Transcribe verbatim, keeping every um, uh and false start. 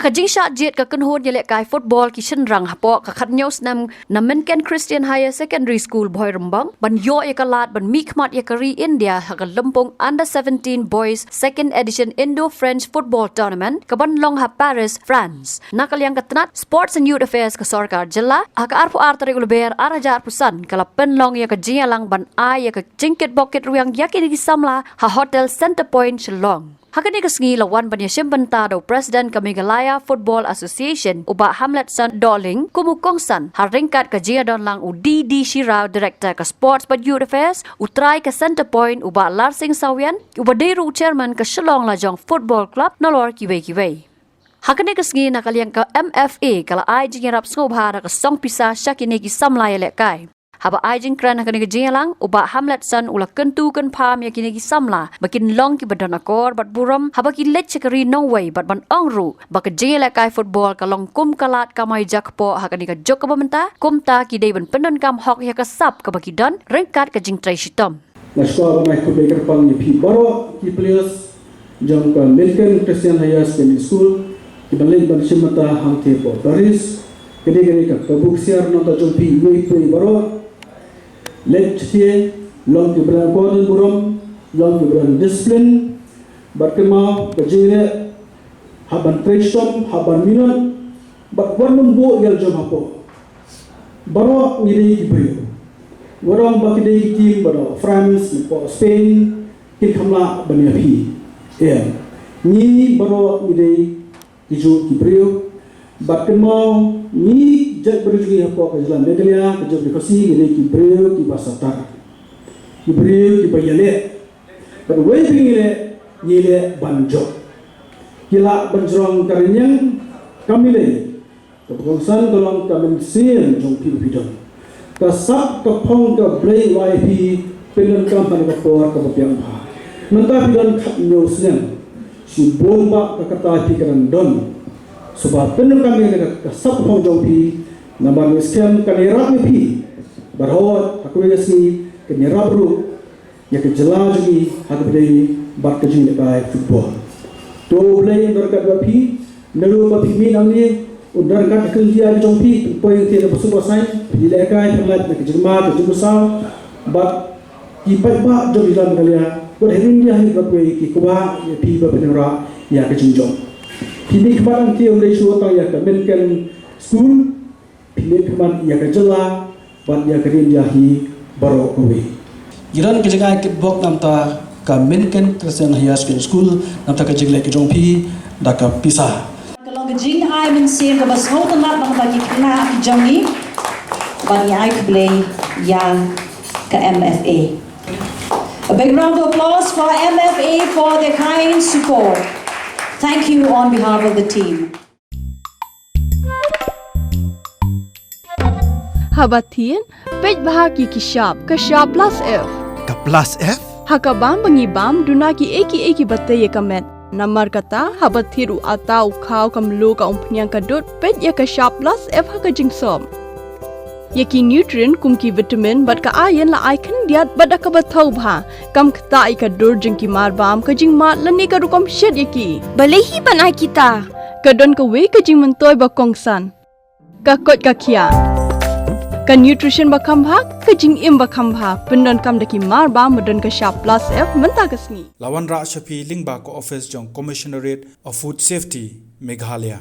Ka jingshah jied ka kynhun ïalehkai football ki shynrang hapoh ka khathynñiew snem na Mynken Christian Higher Secondary School Bhoirymbong ban ïoh ïa ka lad ban mihkhmat ïa ka ri India ha ka lympung Under seventeen Boys Second Edition Indo-French Football Tournament ka ban long ha Paris, France. Na ka liang ka tnat Sports and Youth Affairs ka sorkar jylla, ha ka arphew ar tarik u Lber ar hajar arphew san ka la pynlong ïa ka jingïalang ban ai ïa ka jingkitbok kitrwiang ïa kine ki samla ha Hotel Centrepoint Shillong. Ha kane ka sngi la wan ban ïashim bynta da u President ka Meghalaya Football Association u Bah Hamletson Dohling kum u kongsan, ha ryngkat ka jingïadonlang u D D Shirao, Director ka Sports bad Youth Affairs, u Trai ka Centrepoint u Bah Larsing Sawian, uba dei ruh u Chairman ka Shillong Lajong Football Club, nalor kiwei kiwei. Ha kane ka sngi na ka liang ka M F A ka la ai jingïarap sngewbha da ka song pisa sha kine ki samla ïalehkai. Haba ai jingkren ha kane ka jingïalang, u Bah Hamletson u la kyntu kynpham ïa kine ki samla ba kin long kiba don akor bad burom haba ki leit sha ka ri nongwei, bad ban ong ruh ba ka jingïalehkai football ka long kum ka lad kamai jakpoh ha kane ka juk kaba mynta, kumta ki dei ban pyndonkam hok ïa ka sap kaba ki don ryngkat ka jingtrei shitom. Nga sngewbha ban ai khublei kyrpang ïa phi baroh ki players jong ka Mynken Christian Higher Secondary School kiba leit ban shim bynta hangtei hapoh Paris. Kane kane ka, ka buk siar nongta jong phi iwei pa iwei baroh. Leit sha ki, long kiba don akor don burom, long kiba don discipline, bad kynmaw ka jingleh hap ban trei shitom, hap ban minot, bad wat nym buh ïaljom hapoh. Baroh ngi dei ki briew. Wat ong ba ki dei ki team ba na France, na poh Spain, kin kham lah ban ïaphi. Em. Ngi baroh ngi dei ki juh ki briew. Bad kynmaw ngi jait briew jong ngi hapoh ka jylla Meghalaya, ka jylla Khasi, ngi dei ki briew kiba satar. Ki briew kiba ïaleh. Bad wei phi ngi leh, ngi leh ban jop. Ki lah ban jrong ka rynïeng, kam lei. Kaba kongsan ka long ka mynsiem jong phi ba phi don. Ka sap ka phong ka Blei u ai ïa phi, pyndonkam ha kane ka por kaba biang bha. Mynta phi don khathynñiew snem. Shibun bah ka kata phi ka dang don. Sngewbha pyndonkam ïa ka, ka sap ka phong jong phi. Namar ngi skhem kan ïarap ïa phi. Bad hooid, ha kawei ka sngi kan ïarap ruh ïa ka jylla jong ngi ha kaba ïadei bad ka jingïalehkai football. To U Blei un ryngkat bad phi, naduh ba phi mih nangne un ryngkat ha ka jingïalehkai jong phi, phi poi hangtei na basuk basaiñ, phi lehkai phi lait na ka jingma ka jingmynsaw, bad ki paidbah jong ka jylla Meghalaya, wat ha India hi baroh kawei ki kwah ïa phi ba phin wanrah ïa ka jingjop. Phi mihkhmat hangtei ym dei shuh tang ïa ka Mynken School, phi mihkhmat ïa ka jylla bad ïa ka ri India hi baroh kawei. Ngi don ka jingai kitbok namar ka Mynken Christian Higher Secondary School namar ka jingleh ka jong phi da ka pisa. Ka long ka jingai mynsiem kaba sngewtynnat namar ki khynnah jong ngi. Bad ngi ai khublei ïa ka M F A. A big round of applause for M F A for their kind support. Thank you on behalf of the team. Haba thied, peit bha ki ki shap, ka shap plus F. Ka plus F? Ha ka bam ba ngi bam, duna kiei kiei kiba tei ïa ka met. Namar kata, haba thied u atta, u khaw, ka mluh, ka umphniang, ka dud, peit ïa ka shap plus F ha ka jingsop. Ïa ki nutrient kum ki vitamin bad ka iron la ai khyndiat bad da kaba thaw bha. Kam ktah ïa ka dur jong ki mar bam, ka jingmad lane ka rukom shet ïa ki. Balei hi ban ai kita? Ka don kawei ka jingmyntoi ba kongsan. Ka koit ka khiah. Ka nutrition ba kham bha, ka jingim ba kham bha. Pyndonkam da ki mar bam ba don ka shap plus F mynta ka sngi. La wanrah sha phi lyngba ka office jong Commissionerate of Food Safety, Meghalaya.